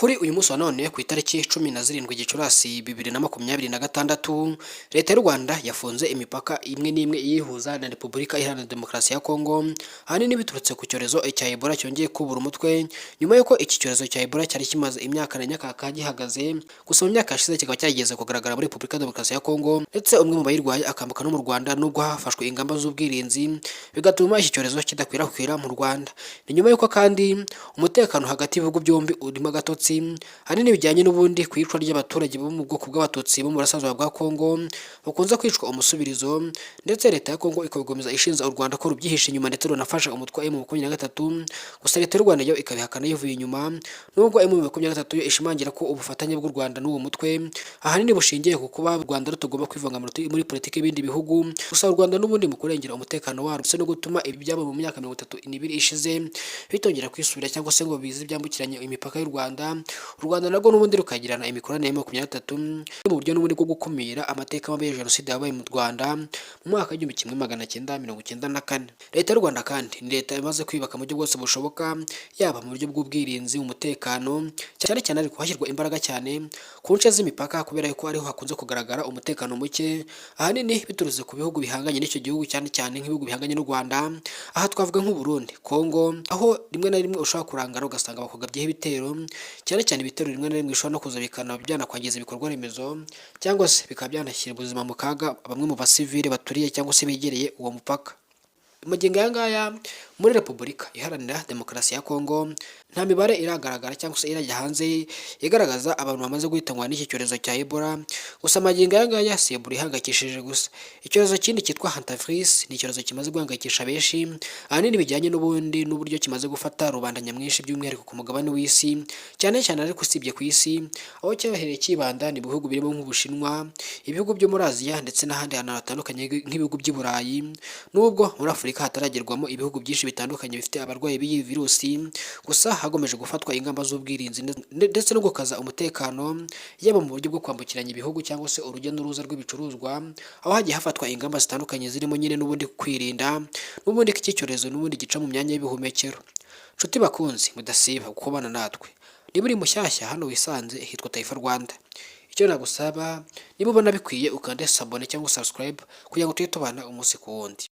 Kuri uyu munsi wa none, ku itariki 17 Gicurasi 2026, Leta y'u Rwanda yafunze imipaka imwe n'imwe iyihuza na Repubulika Iharanira Demokarasi ya Kongo, ahanini biturutse ku cyorezo cya Ebola cyongeye kubura umutwe, nyuma y'uko iki cyorezo cya Ebola cyari kimaze imyaka na nyakaka gihagaze. Gusa mu myaka yashize kikaba cyarigeze kugaragara muri Repubulika ya Demokarasi ya Kongo, ndetse umwe mu bayirwaye akambuka no mu Rwanda, nubwo hafashwe ingamba z'ubwirinzi bigatuma iki cyorezo kidakwirakwira mu Rwanda. Ni nyuma y'uko kandi umutekano hagati y'ibihugu byombi urimo agatotsi, ahanini bijyanye n'ubundi ku iyicwa ry'abaturage bo mu bwoko bw'Abatutsi bo mu burasirazuba bwa Kongo bakunze kwicwa umusubirizo, ndetse Leta ya Kongo ikabikomeza ishinja u Rwanda ko rubyihishe inyuma ndetse runafasha umutwe wa M23. Gusa Leta y'u Rwanda yo ikabihakana yivuye inyuma, nubwo M23 yo ishimangira ko ubufatanye bw'u Rwanda n'uwo mutwe ahanini bushingiye ku kuba u Rwanda rutagomba kwivanga muri politiki y'ibindi bihugu. Gusa u Rwanda n'ubundi mu kurengera umutekano warwo ndetse no gutuma ibi byaba mu myaka 32 ishize bitongera kwisubira cyangwa se ngo bize byambukiranye imipaka y'u Rwanda, u Rwanda narwo n'ubundi rukagirana imikoranire ya 23 mu buryo n'ubundi bwo gukumira amateka mabi ya jenoside yabaye mu Rwanda mu mwaka w'1994. Leta y'u Rwanda kandi ni leta imaze kwiyubaka mu buryo bwose bushoboka, yaba mu buryo bw'ubwirinzi, umutekano, cyane cyane ariko hashyirwa imbaraga cyane ku nce z'imipaka, kubera ko ariho hakunze kugaragara umutekano muke, ahanini biturutse ku bihugu bihanganye n'icyo gihugu, cyane cyane nk'ibihugu bihanganye n'u Rwanda. Aha twavuga nk'u Burundi, Kongo, aho rimwe na rimwe ushobora kurangara ugasanga bakugabyeho ibitero, cyane cyane ibitero rimwe na rimwe bishobora no kuza bikana byanakwangiza ibikorwa remezo, cyangwa se bikaba byanashyira ubuzima mu kaga bamwe mu basivile baturiye cyangwa se begereye uwo mupaka. Magingo aya ngaya, muri Repubulika Iharanira Demokarasi ya Kongo nta mibare iragaragara cyangwa se irajya hanze igaragaza abantu bamaze guhitanwa n'iki cyorezo cya Ebola. Gusa magingo aya ngaya si Ebola ihangayikishije gusa. Icyorezo kindi cyitwa Hantavirus ni icyorezo kimaze guhangayikisha benshi, ahanini bijyanye n'ubundi n'uburyo kimaze gufata rubanda nyamwinshi, by'umwihariko ku mugabane w'isi, cyane cyane ariko usibye ku isi, aho cyahereye kibanda ni ibihugu birimo nk'Ubushinwa, ibihugu byo muri Aziya ndetse n'ahandi hantu hatandukanye nk'ibihugu by'i Burayi, nubwo muri Afurika hataragerwamo ibihugu byinshi bitandukanye bifite abarwayi b'iyi virusi. Gusa hagomeje gufatwa ingamba z'ubwirinzi ndetse no gukaza umutekano, yaba mu buryo bwo kwambukiranya ibihugu cyangwa se urujya n'uruza rw'ibicuruzwa, aho hagiye hafatwa ingamba zitandukanye zirimo nyine n'ubundi kwirinda n'ubundi ko iki cyorezo n'ubundi gica mu myanya y'ubuhumekero. Nshuti bakunzi mudasiba kubana natwe, niba uri mushyashya hano wisanze hitwa Taifa Rwanda, icyo nagusaba, niba ubona bikwiye, ukande s'abonner cyangwa subscribe kugira ngo tujye tubana umunsi ku wundi.